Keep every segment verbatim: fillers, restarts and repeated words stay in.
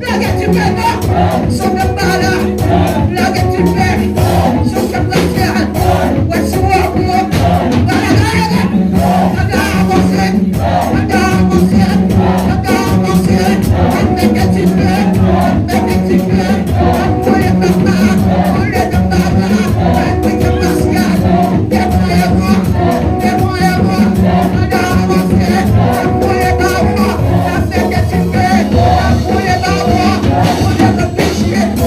Lage ti pè non, sou menm bagay la. Lage ti pè, sou sa pral fè. Wè si w ap pran. Lage, lage, lage. Ann avanse, ann avanse, ann avanse. Ann mete ti pè, ann mete ti pè. Ann voye papa, ann leve papa. Ann mete Paskal, demon eran, demon eran. Ann avanse, ann voye bawon. N ap mete ti pè, n ap voye bawon. Ann voye lòt peche.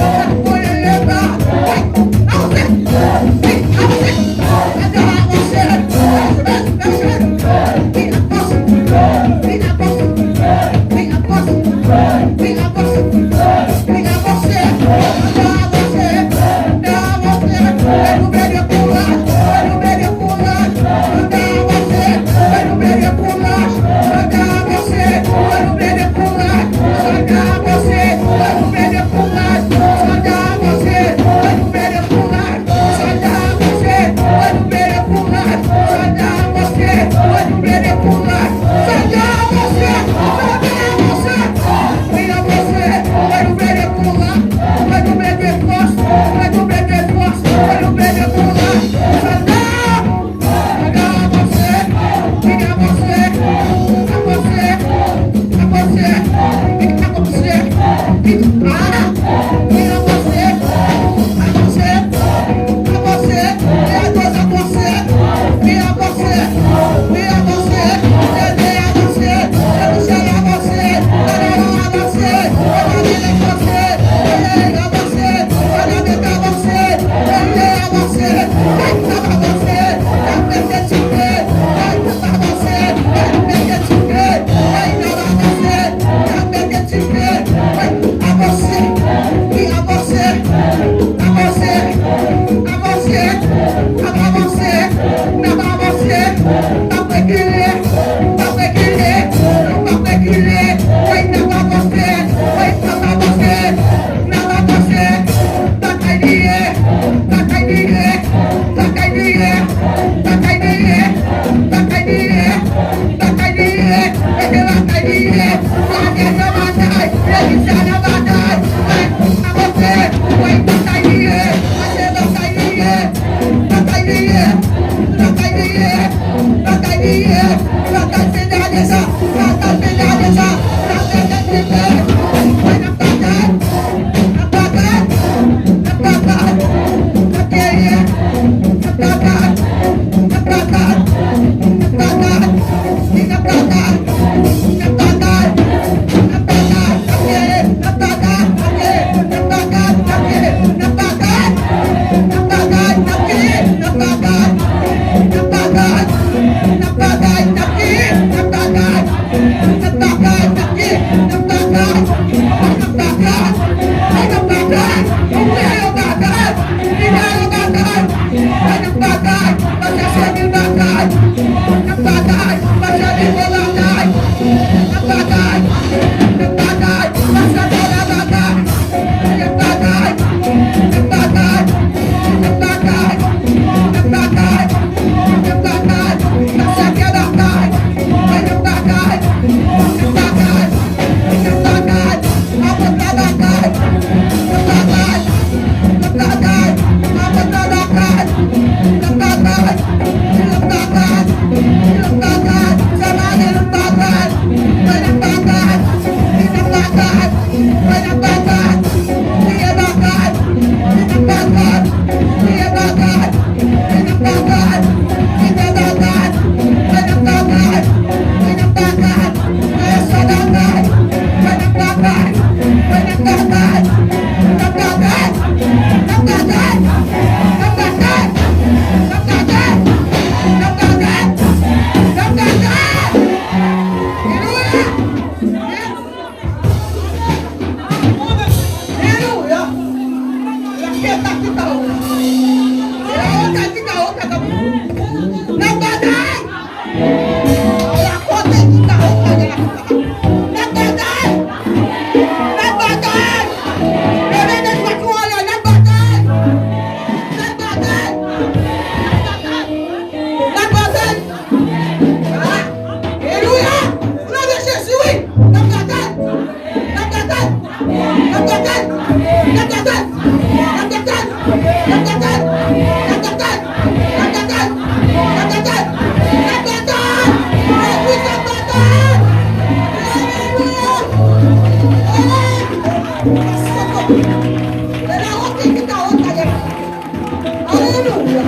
Aleluya!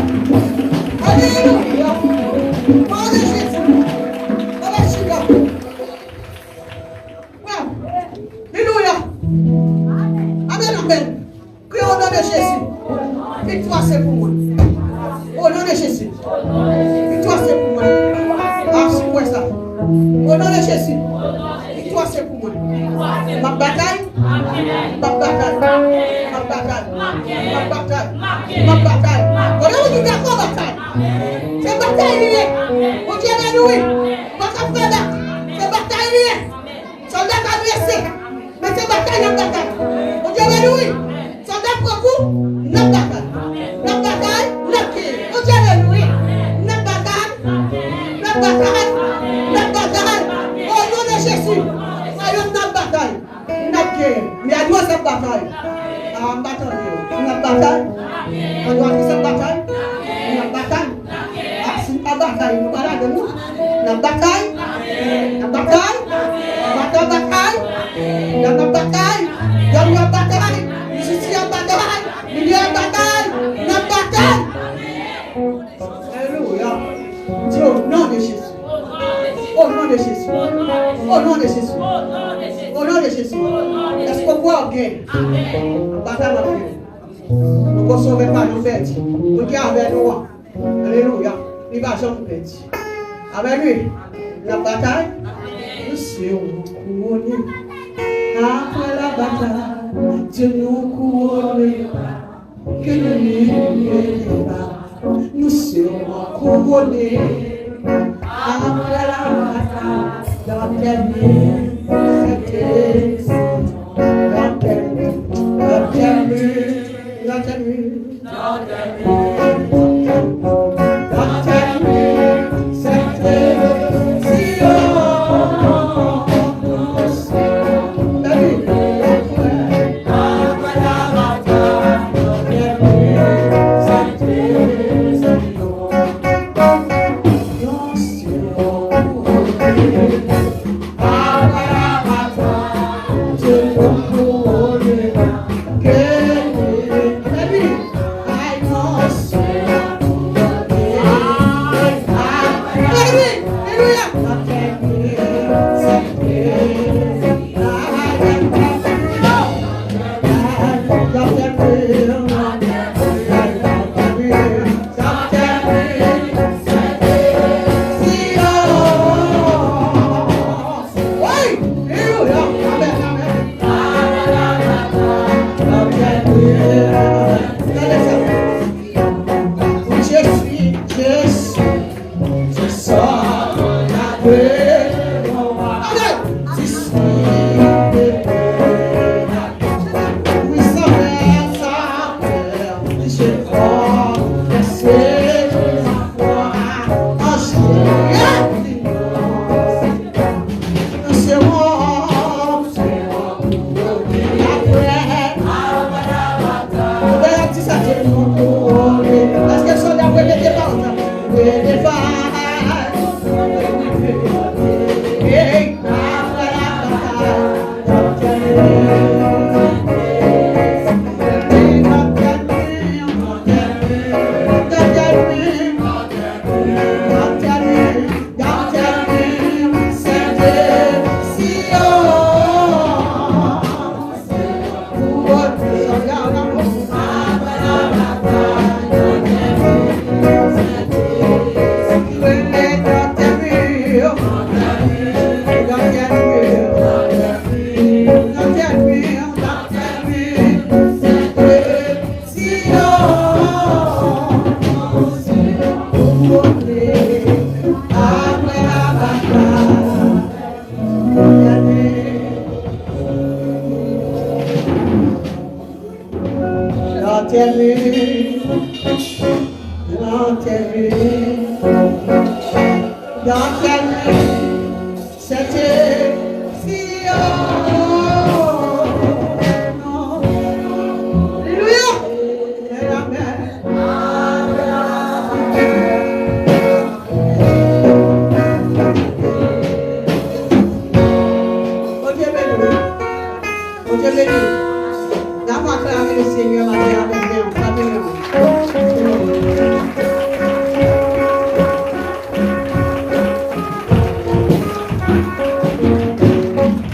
Aleluya! Glwa a Jezi! Aleluya! Aleluya! Amèn, amèn! Kriye, au nom de Jésus. Viktwa se pou mwen. Au nom de Jésus. Viktwa se pou mwen. A, si w kwè sa. Au nom de Jésus. Viktwa se pou mwen. M ap batay. M ap batay. M ap batay. M ap batay. M ap batay. Kote moun ki dakò batay? Se batay li ye. Bondye beni w. Ou pa ka fè dat. Se batay li ye. Sòlda ka blese. Men se batay n ap batay. Bondye beni w. Sòlda pran kou, n ap batay. N ap batay, n ap genyen. Bondye beni w. N ap batay, n ap batay, n ap batay. O non de Jezi, wayòm n ap batay. N ap genyen. Men adwès ap batay. A, m pa tande. N ap batay. Adwès ap batay. N ap batay. A, si n pa batay, nou pa ladan non. N ap batay. N ap batay. Batay, batay. N ap batay. Dòmi ap batay. Jistis ap batay. Milye ap batay. N ap batay. Alelouya. Di, au nom de Jésus. Au nom de Jésus. Au nom de Jésus. Au nom de Jésus. Èske w kwè w gen? Batay w ap gen. Nou gon Sovè pa nou pèdi. Moun ki avè nou an. Alelouya. Li pa janm pèdi. Amèn, wi. N ap batay. Nou se yon kouwone. Apre la batay, Dye nou kouwone. Ke nou leve ba. Nou se yon kouwone. Apre la batay, Dye nou, Sentespri, Dye nou, Dye nou, Dye nou. Wi! Alelouya! Amèn, amèn! Gade sa! Je suis, je suis, je sors la paix. Amèn! Je suis, puissant vers sa terre, je crois, je sais, je crois, en Jésus. Èske sòlda ap repete pawòl sa? Anterre, anterre, anterre, c'était Sion. N ap aklame le Senyè maten avèk men an, frape men an.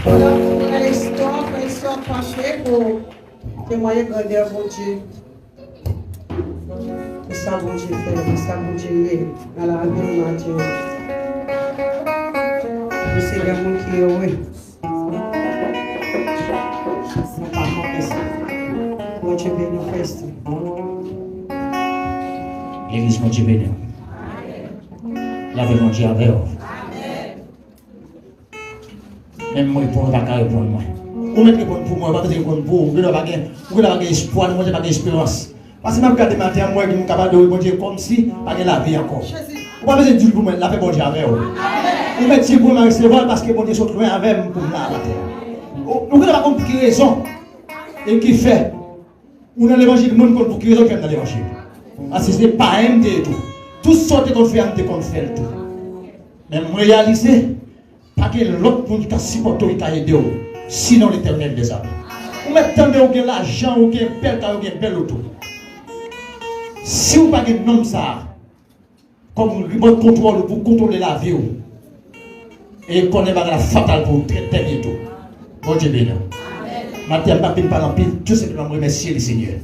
Frè Nestor, frè Nestor, pase pou temwaye grandè Bondye. Kisa Bondye fè, kisa Bondye ye nan lavi nou maten an. Li se de moun ki ere. Nou pa konte sa. Bondye beni w, frè Nestor. Legliz, Bondye beni w. Lave Bondye avè w. Menm reponn, ou pa ka reponn mwen. Ou mèt reponn pou mwen, ou pa bezwen reponn pou ou. Ou genlè pa gen, ou genlè pa gen espwa, non, Bondye pa gen esperans. Paske m ap gade maten an, m wè gen moun k ap adore Bondye kòmsi pa gen lavi ankò. Ou pa bezwen di l pou mwen, lapè Bondye avè w. Ou mèt di l pou mwen, m a resevwa l paske Bondye sot lwen avè m pou m la maten an. Ou, ou genlè pa konn pou ki rezon e ki fè ou nan levanjil, mwen m konn pou ki rezon ki fè m nan levanjil. Paske se payen m te ye tou. Tout sa w te konn fè a, m te konn fè l tou. Men m reyalize, pa gen lòt moun ki ka sipòte w, ki ka ede w, sinon Letènèl dèzame. Ou mèt tande ou gen lajan, ou gen bèl kay, ou gen bèl oto. Si w pa gen nonm sa a kòm rimòt kontwòl ou pou kontwole lavi w, e konnen bagay la fatal pou ou trè, trè byento. Bondye beni w. Maten an, m p ap vin pale anpil, tou senpleman m remèsye le Senyè.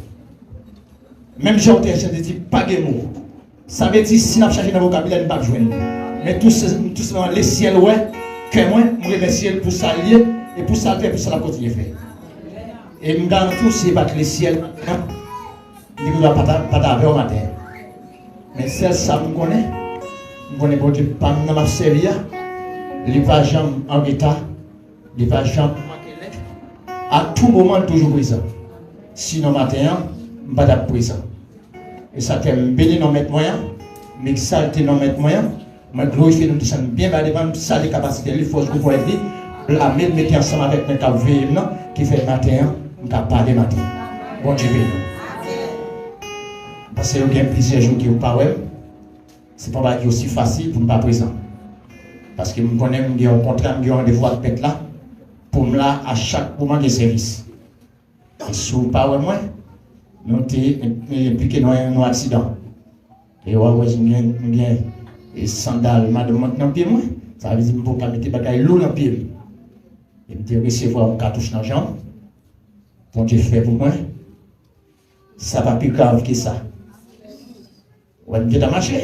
Menm jan w te chante di, pa gen mo. Sa vle di, si n ap chache nan vokabilè, n p ap jwenn. Men tou se, tou senpleman, lesyèl wè kè mwen, m remèsye l pou sa l ye, e pou sa l fè, pou sa l ap kontinye fè. E m garanti w, si se pa t lesyèl, m te gen dwa pa ta, pa ta avè w maten an. Men sèl sa m konnen, m konnen Bondye pa m nan m ap sèvi a, li pa janm an reta, li pa janm manke lè. A tou moman, li toujou prezan. Sinon, maten an, m pa t ap prezan. E sa k fè m beni non Mèt mwen an, m egzalte non Mèt mwen an, mwen glorifye l, m desann byen ba devan l, m salye kapasite li, fòs, gwo pwèt li, blame l, mete ansanm avèk nèg k ap veye m nan, ki fè maten an, m ka pale maten an. Bondye beni w. M panse yo gen plizyè jou ke yo pa wè m. Se pa yon bagay ki osi fasil pou m pa prezan. Paske m konnen m gen yon kontra, m gen yon randevou ak Mèt la, pou m la a chak moman gen sèvis. E si w pa wè mwen, nou te enplike nan yon, yon aksidan. E w ap wè m gen, m gen, e sandal madanm mwen nan pye mwen. Sa vle di m poko ka mete bagay lou nan pye m. E m te resevwa yon katouch nan janm. Bondye fè pou mwen. Sa pa pi grav ke sa. Wè, m gentan mache.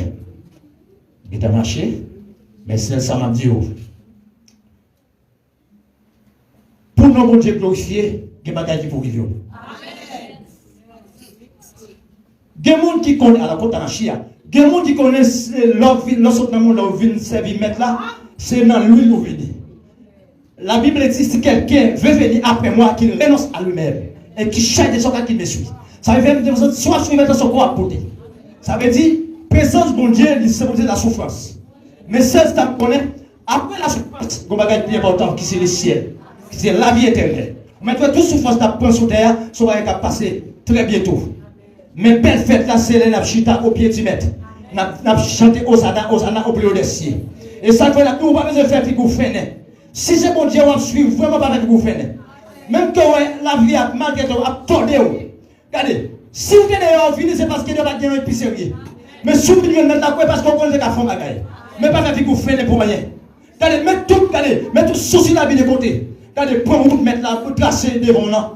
M gentan mache. Men sèl sa m ap di w. Pou non Bondye glorifye, gen bagay ki pou rive w. Gen moun ki konnen, ala kòt a machi a, gen moun ki konnen se lè w vin, lè w sot nan mond la, w vin sèvi Mèt la, se nan lwil ou vini. La Bible dit, si quelqu'un veut venir après moi, qu'il renonce à lui-même et qu'il charge son croix, qu'il me suive. Sa vle di, si w ap swiv Mèt la, se yon kwa w ap pote. Sa vle di, prezans Bondye, li senbolize lasoufrans. Men sèl sa m konnen, apre lasoufrans, gon bagay ki pi enpòtan, ki se lesyèl, ki se lavi etènèl. Ou mèt wè tout soufrans n ap pran sou tè a, se yon bagay k ap pase trè byento. Men bèl fèt la, se lè n ap chita o pye di Mèt. N ap, n ap chante Ozana, Ozana o pli o dè sye. E sa k fè n ap di w, ou pa bezwen fè figi w fennen. Si se Bondye w ap swiv, vrèman pa fè figi w fennen. Menm ke w wè lavi ap maltrete w, ap tòde w. Gade, si w te deyò, w vini, se paske deyò pa t gen yon episerie. Men si w vin jwenn Mèt la, kwè paske w konnen se ka fè yon bagay. Men pa fè figi w fennen pou anyen. Gade, met tout, gade, met tout sousi lavi de kote. Gade, pran wout Mèt la, trase devan w lan.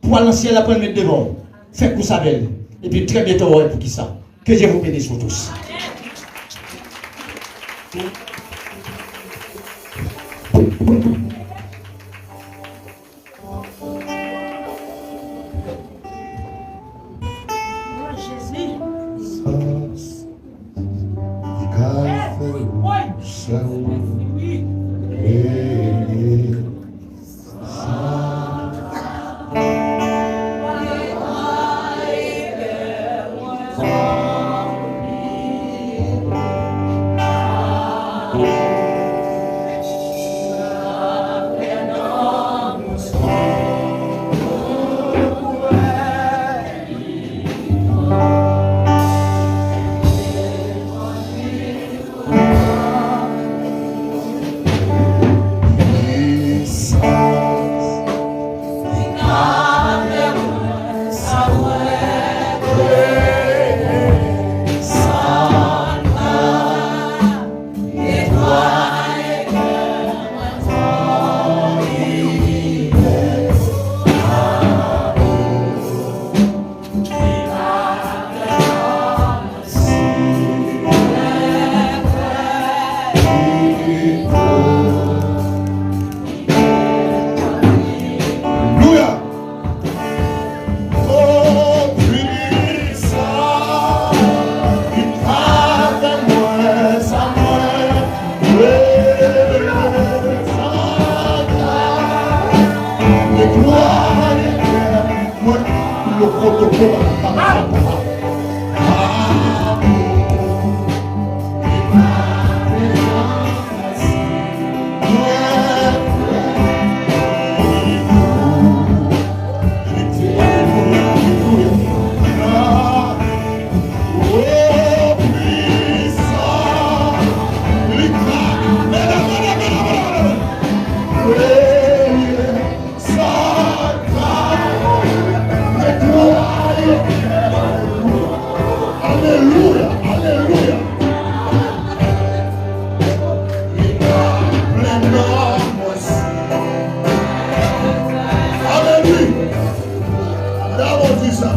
Pou al nan syèl la, pran l met devan w. Fè kous avè l. Epi trè byento w a wè poukisa. Que Dieu vous bénisse vous tous. Alelouya. O pwisan, li pa fè mwen sa mwen vle, sa ka. Netwaye kè mwen, lo koto ko la, pa, pa, pa, pa. Alelouya, alelouya. Alelouya. Damo di sa.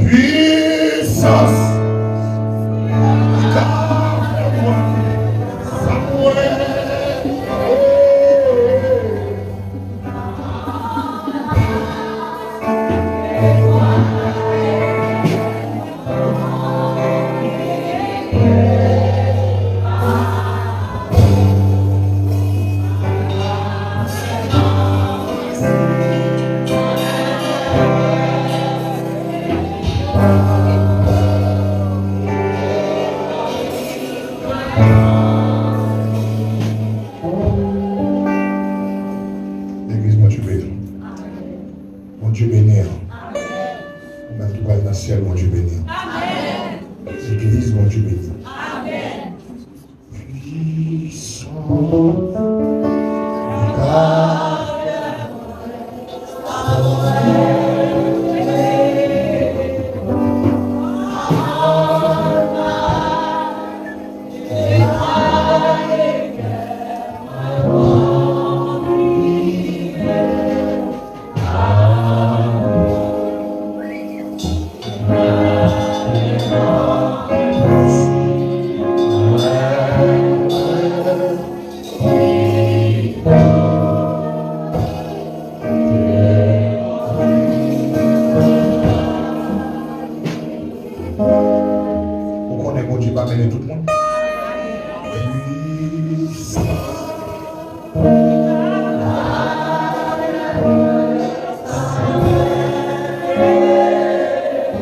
Pwisans. Legliz, Bondye beni w. Bondye beni w. Ou menm ki pral nan syèl, Bondye beni w. Legliz, Bondye beni w.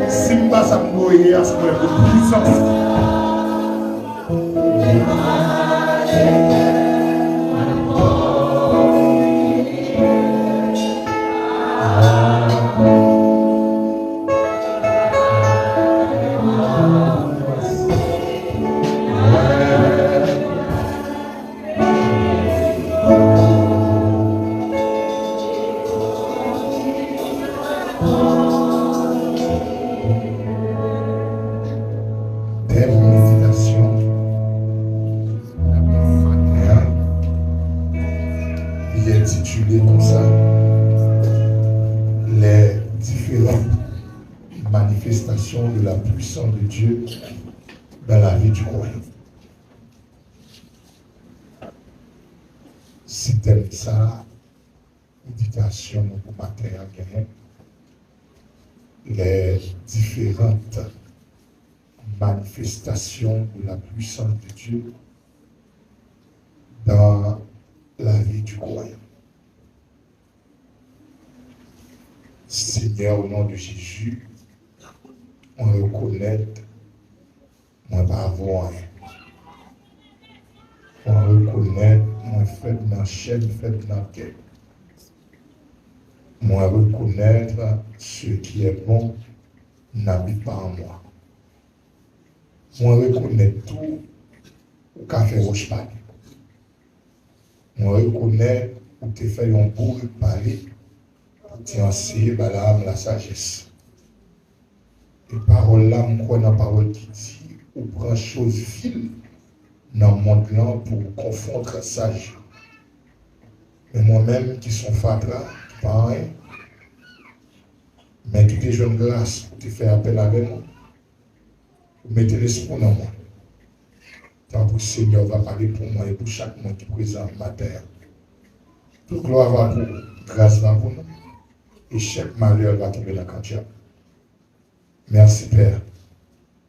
Si m pa sa m dwe ye a, se mwen pou pwisans. Tèm meditasyon maten an, li entitile konsa, les différentes manifestations de la puissance de Dieu dans la vie du croyant. Si tèm sa a, meditasyon nou pou maten an genyen, les différentes manifestations de la puissance de Dieu dans la vie du croyant. Senyè, o non de Jezi, mwen rekonèt mwen pa vo anyen. Mwen rekonèt mwen fèb nan chè, m fèb nan kè. Mwen rekonèt ce qui est bon n'habite pas en moi. Mwen rekonèt tou ou ka fè wòch pale. Mwen rekonèt ou te fè yon bourik pale pou te anseye Balaam lasajès. E pawòl la, m kwè nan pawòl ki di, ou pran choz vil nan mond lan pou w konfonn saj yo. Men mwen menm ki se yon fatra, ki pa anyen, men ki te jwenn gras pou te fè apèl avè mwen, ou mete lespri w nan mwen. Tanpri, Senyè, w va pale pou mwen e pou chak moun ki prezan maten an. Tout glwa va pou ou, gras va pou nou, e chak malè va tonbe nan kan dyab. Mèsi, Pè.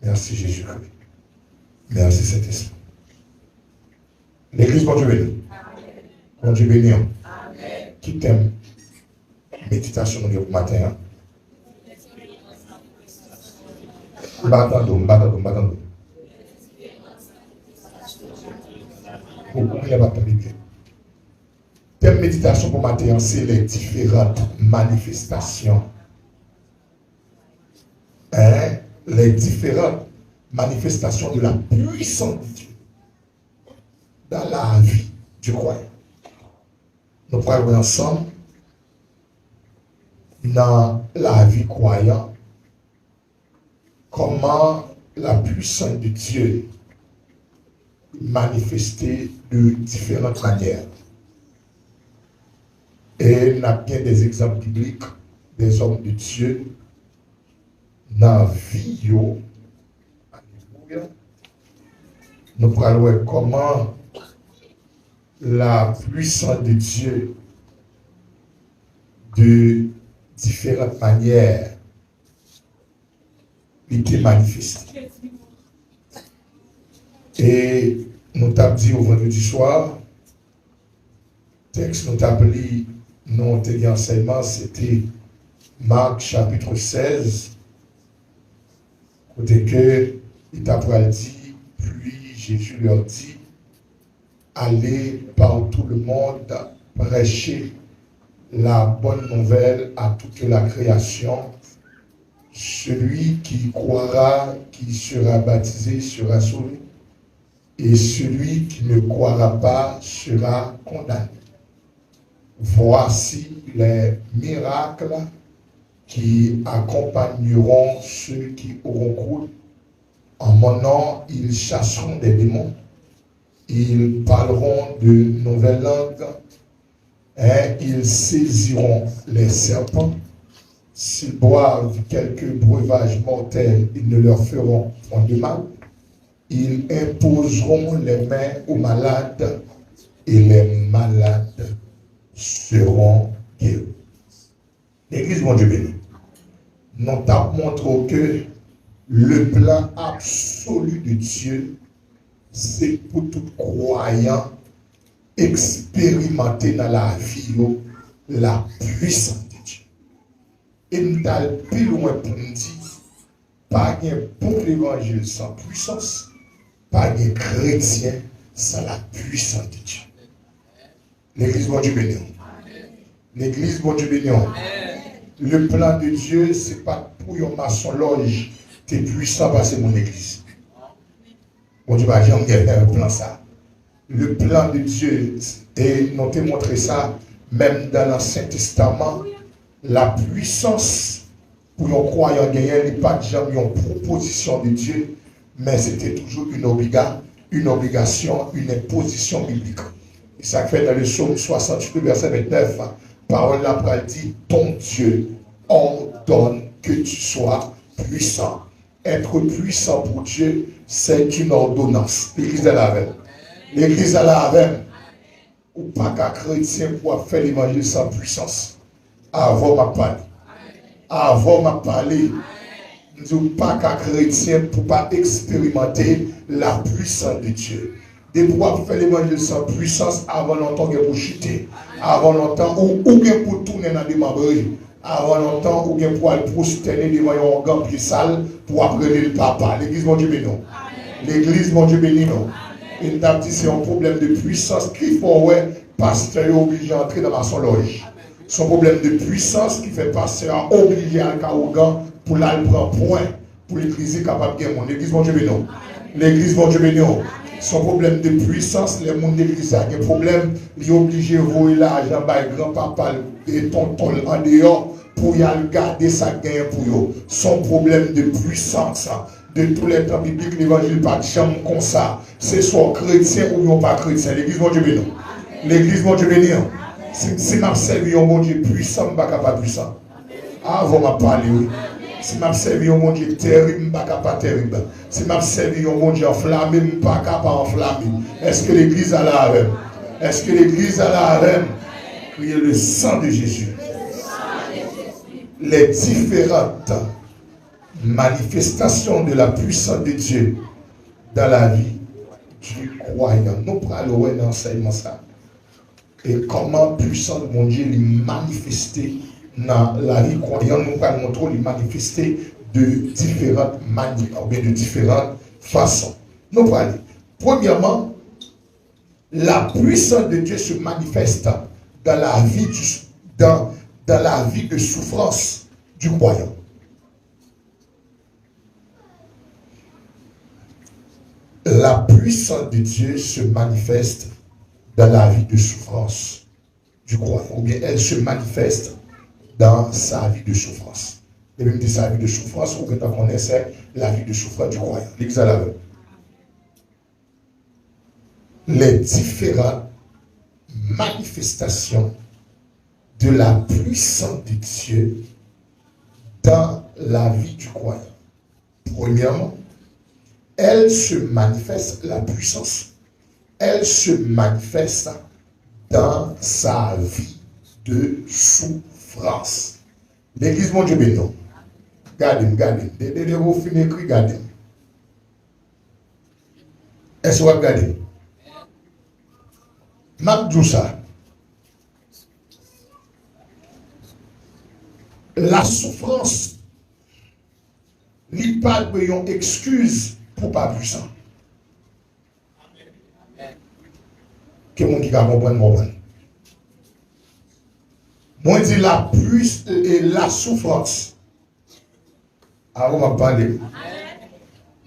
Mèsi, Jezikri. Mèsi, Sentespri. Legliz, Bondye beni. Bondye beni w. Ki tèm meditasyon nou gen pou maten an? M pa tande w, m pa tande w, m pa tande w. Ou, ou genlè pa tande byen. Tèm meditasyon pou maten an se les différentes manifestations. Hein? Les différentes manifestations de la puissance de Dieu dans la vie du croyant. Nou pral wè ansanm nan lavi kwayan kòman la puissance de Dieu manifeste de différentes manières. E n ap gen des exemples bibliques des hommes de Dieu nan vi yo. Alelouya. Nou pral wè kòman la puissance de Dieu de différentes manières li te manifeste. E nou t ap di yo vandredi swa, tèks nou t ap li, nou te gen ansèyman, se te Mak chapit sèz, kote ke li t ap pral di, puis Jésus leur dit, allez par tout le monde, prêchez la bonne nouvelle à toute la création. Celui qui croira, qui sera baptisé, sera sauvé, et celui qui ne croira pas sera condamné. Voici les miracles qui accompagneront ceux qui auront cru. En mon nom, ils chasseront des démons, ils parleront de nouvelles langues, et ils saisiront les serpents. S'ils boivent quelque breuvage mortel, ils ne leur feront point de mal. Ils imposeront les mains aux malades et les malades seront guéris. Legliz, Bondye beni. Nou t ap montre w ke le plan absolu de Dieu se pou tout kwayan eksperimante nan lavi yo la puissance de Dieu. E m t al pi lwen pou m di, pa gen bon levanjil san pwisans, pa gen kretyen san la puissance de Dieu. Legliz, Bondye beni w. Legliz, Bondye beni w. Le plan de Dieu, se pa t pou yon masonlòj te pwisan pase moun legliz. Bondye pa janm gen plan sa. Le plan de Dieu, e nou te montre sa menm dan Lansyen Testaman, la puissance pou yon kwayan genyen, li pa t janm yon pwopozisyon de Dye, men se te toujou une obliga, une obligation, une imposition biblique. E sa k fè nan le Psaume soixante-huit, verset vingt-neuf, pawòl la pral di, ton Dieu ordonne que tu sois puissant. Être puissant pour Dieu, c'est une ordonnance. Legliz la la avè m. Legliz la la avè m. Ou pa ka kretyen pou w ap fè levanjil san pwisans. Avè w m ap pale. Avè w m ap pale. M di ou pa ka kretyen pou pa eksperimante la puissance de Dieu. Depi w ap fè levanjil san pwisans, avan lontan w gen pou chite. Avan lontan, ou, ou gen pou tounen nan demanbre. Avan lontan, ou gen pou al pwostène devan yon ougan pye sal pou w ap rele l papa. Legliz, Bondye beni w. Legliz, Bondye beni nou. E m t ap di se yon pwoblèm de pwisans ki fè w wè pastè yo oblije antre nan masonlòj. Se yon pwoblèm de pwisans ki fè pastè a oblije al ka ougan pou l al pran pwen pou legliz li kapab gen moun. Legliz, Bondye beni w. Legliz, Bondye beni w. Se yon pwoblèm de pwisans. Lè moun legliz la gen pwoblèm, li oblije voye lajan bay granpapa l e tonton l andeyò pou y al gade sa k genyen pou yo. Se yon pwoblèm de pwisans. De tous les temps bibliques, levanjil pa t janm konsa. Se swa w kretyen oubyen w pa kretyen. Legliz, Bondye beni w. Legliz, Bondye beni w. Si, si m ap sèvi yon Bondye pwisan, m pa ka pa pwisan. Avè w m ap pale, wi. Si m ap sèvi yon Bondye terib, m pa ka pa terib. Si m ap sèvi yon Bondye anflame, m pa ka pa anflame. Èske legliz la la avè m? Èske legliz la la avè m? Criez le sang de Jésus. Les différentes manifestations de la puissance de Dieu dans la vie du croyant. Nou pral wè nan ansèyman sa. E kòman pwisans Bondye li manifeste nan lavi kwayan, nou pral montre w li manifeste de diferan manyè, oubyen de diferan fason. Nou prale. Premyèman, la puissance de Dieu se manifeste dans la vie du, dans, dans la vie de souffrance du croyant. La puissance de Dieu se manifeste dans la vie de souffrance du croyant, ou bien elle se manifeste dans sa vie de souffrance. Depi m di sa vi de soufrans, ou gentan konnen se la vie de souffrance du croyant. Legliz la avè m. Les différentes manifestations de la puissance de Dieu dans la vie du croyant. Premièrement, elle se manifeste, la puissance, elle se manifeste dans sa vie de souffrance. Legliz, Bondye beni nou. Gade m, gade m. De, de, de, ou fin ekri, gade m. Èske w ap gade? M ap di w sa. Lasoufrans, li pa dwe yon ekskiz pou pa pwisan. Ke moun ki ka konprann, konprann. Mwen di la pwis-, e, lasoufrans. Avan m ap pale,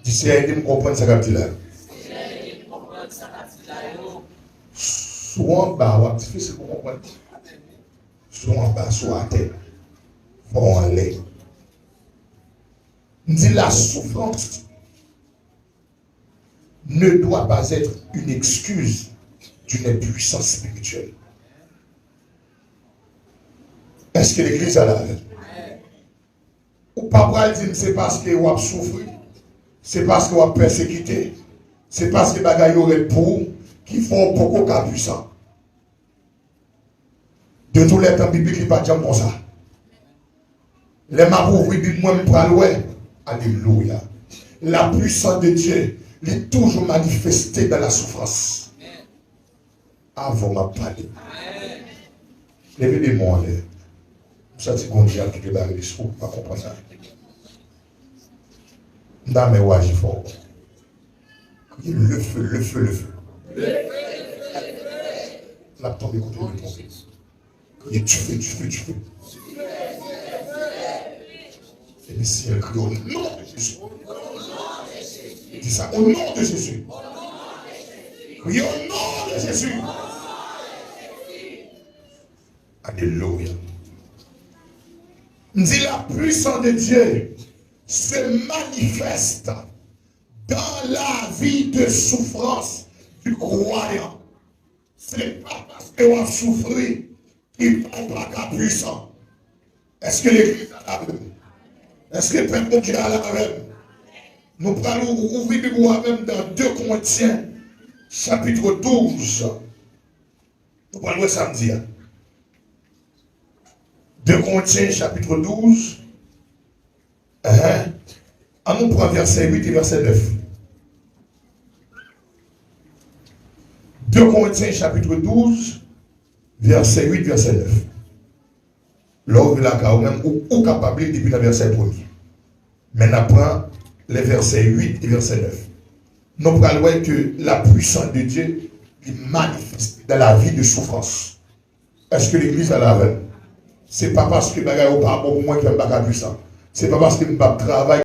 di Seyè ede m konprann sa k ap di la yo. Si w anba, w ap difisil pou konprann. Si w anba, si w atè, fò w anlè. M di la souffrance ne doit pas être une excuse d'une impuissance spirituelle. Èske legliz la la avè m? Ou pa pral di m se paske w ap soufri, se paske w ap pèsekite, se paske bagay yo rèd pou ou ki fè w poko ka pwisan. De tous les temps biblik, li pa t janm konsa. Lè m ap ouvri Bib mwen, m pral wè. Alelouya. La puissance de Dieu Li toujou manifeste dans la souffrance. Avè w m ap pale. Leve de men w anlè. M santi gon dyab ki te bare lespri w, m pa konprann sa. M ta renmen w aji fò. Kriye le feu, le feu, le feu. L ap tonbe kote l tonbe. Kriye dife, dife, dife. Epi Senyè kriye o non de Jezi. Di sa, o non de Jezi. Kriye o non de Jezi. Alelouya. M di la puissance de Dieu se manifeste dans la vie de souffrance du croyant. Se pa paske w ap soufri ki fè w pa ka pwisan. Èske legliz la la avè m? Èske pèp Bondye a la avè m? Nou pral ou- ou- ouvri Bib ou avè m nan de Korentyen chapit douz. Nou pral wè sa m di a. De Korentyen chapit douz. Enhen. An nou pran vèsè uit e vèsè nèf. De Korentyen chapit douz, vèsè uit, vèsè nèf. Lè w rive lakay ou menm, ou, ou kapab li depi nan vèsè premye. Men n ap pran lè vèsè uit e vèsè nèf. Nou pral wè ke la puissance de Dieu li manifeste dans la vie de souffrance. Èske legliz la la avè m? Se pa paske bagay yo pa bon pou mwen ki fè m pa ka pwisan. Se pa paske m p ap travay